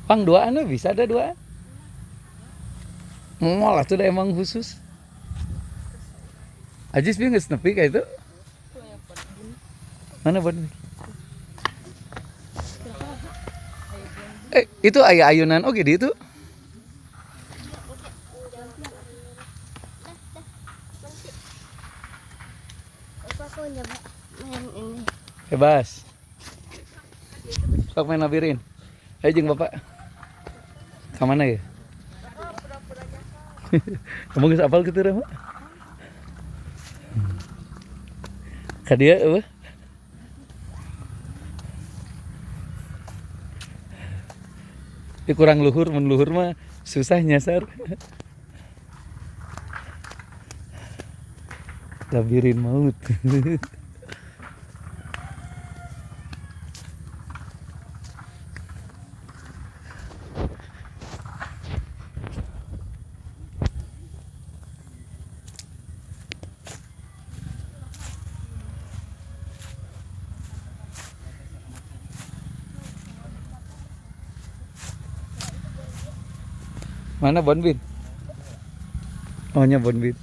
Pang duaan we, bisa ada duaan. Moal atuh da emang khusus. Ajis bieu geus nepi ka itu. Mana bon? Eh, itu aya ayunan oge di itu. Aku nyoba main ini. Bebas. Sok main labirin. Ayo jeung Bapak. Ka mana ya? Kamu geus apal kitu Rama? Ka dieu eueuh. Ini kurang luhur, mun luhur mah susah nyasar. Labirin maut. Mana Bonbin? Oh nya Bonbin.